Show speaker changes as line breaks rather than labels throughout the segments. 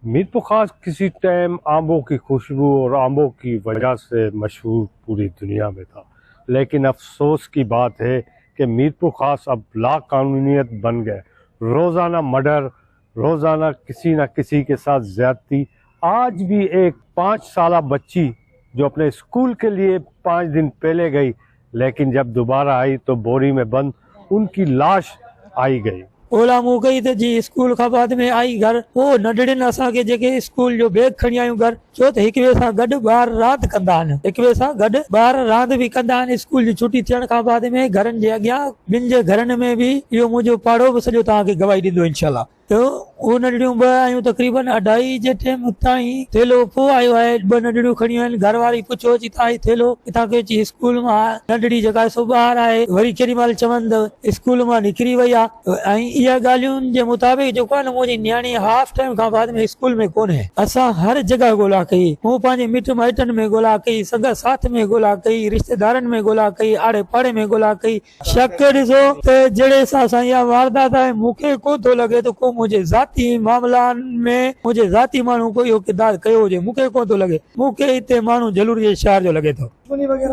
मीरपुर किसी टाइम आंबों की खुशबू और आंबों की वजह से मशहूर पूरी दुनिया में था, लेकिन अफसोस की बात है कि मीरपुर ख़ास अब लाकानूनियत बन गए। रोज़ाना मर्डर, रोज़ाना किसी न किसी के साथ ज़्यादती। आज भी एक 5 साल बच्ची जो अपने स्कूल के लिए 5 दिन पहले गई, लेकिन जब दोबारा आई तो बोरी में बंद उनकी लाश आई गई।
ॻोल्हा मूं कई त जी स्कूल खां बाद में आई घर, पोइ नंढड़ियुनि असांखे जेके स्कूल जो बैग खणी आयूं घर, छो त हिक ॿिए सां गॾु ॿार रांदि कंदा आहिनि, हिक ॿिए सां गॾु ॿार रांदि बि कंदा आहिनि। स्कूल जी छुटी थियण खां बाद में घरनि जे अॻियां ॿिनि जे घरनि में बि इहो मुंहिंजो पाड़ो बि सॼो तव्हांखे गवाही ॾींदो इनशा। त उहो नंढड़ियूं ॿ आयूं तक़रीबन अढाई जे टाइम ताईं थेलो पोइ आयो आहे, ॿ नंढड़ियूं खणी आयूं आहिनि। घर वारी पुछियो अची तव्हां ही थेलो किथां कयो? अची स्कूल मां नंढड़ी जेका आहे सो ॿाहिरि आहे। वरी केॾी महिल चवनि त स्कूल मां निकिरी वई आहे। ऐं इहा ॻाल्हियुनि जे मुताबिक़ जेको आहे न मुंहिंजी नियाणी हाफ टाइम खां बाद में स्कूल में कोन्हे। असां हर जॻह ॻोल्हा कई, मूं पंहिंजे मिट माइटनि में ॻोल्हा कई, संग साथ में ॻोल्हा कई, रिश्तेदारनि में ॻोल्हा कई, आड़े पाड़े में ॻोल्हा कई। शक ॾिसो त जहिड़े हिसाब सां इहा वारदात आहे, मूंखे कोन थो लॻे त को मुंहिंजे ज़ाती मामलानि में मुंहिंजे ज़ाती माण्हू को इहो किरदारु कयो हुजे, मूंखे कोन थो लॻे। मूंखे हिते माण्हू जलूर जे शहर जो लॻे थो।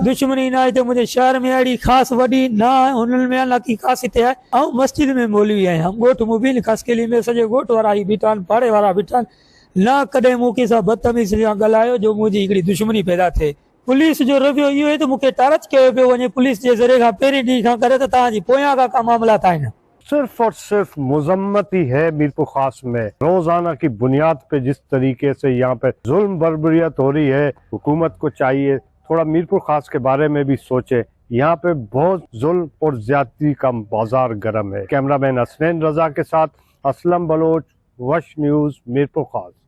दुश्मनी न आहे हिते मुंहिंजे शहर में अहिड़ी ख़ासि वॾी न आहे, हुननि में न की ख़ासि हिते आहे। ऐं मस्जिद में मौलवी आहियां, ॻोठ मुबीन ख़ासकेली में सॼे ॻोठ वारा ई बीठा आहिनि, पाड़े वारा बीठा आहिनि। न कॾहिं मूं कंहिंसां बदतमीज़ी सां ॻाल्हायो जो मुंहिंजी हिकिड़ी दुश्मनी पैदा थिए। पुलिस जो रवैयो इहो आहे त मूंखे टार्च कयो पियो वञे पुलिस जे ज़रिए खां पहिरीं ॾींहं खां करे त तव्हांजी पोयां खां का मामला आहिनि।
सिर्फ और सिर्फ मजम्मत ही है मीरपुर खास में रोजाना की बुनियाद पे जिस तरीके से यहाँ पे जुल्म बर्बरियत हो रही है, हुकूमत को चाहिए थोड़ा मीरपुर खास के बारे में भी सोचे। यहाँ पे बहुत जुल्म और ज्यादती का बाजार गर्म है। कैमरामैन हसनैन रजा के साथ असलम बलोच, वश न्यूज़, मीरपुर खास।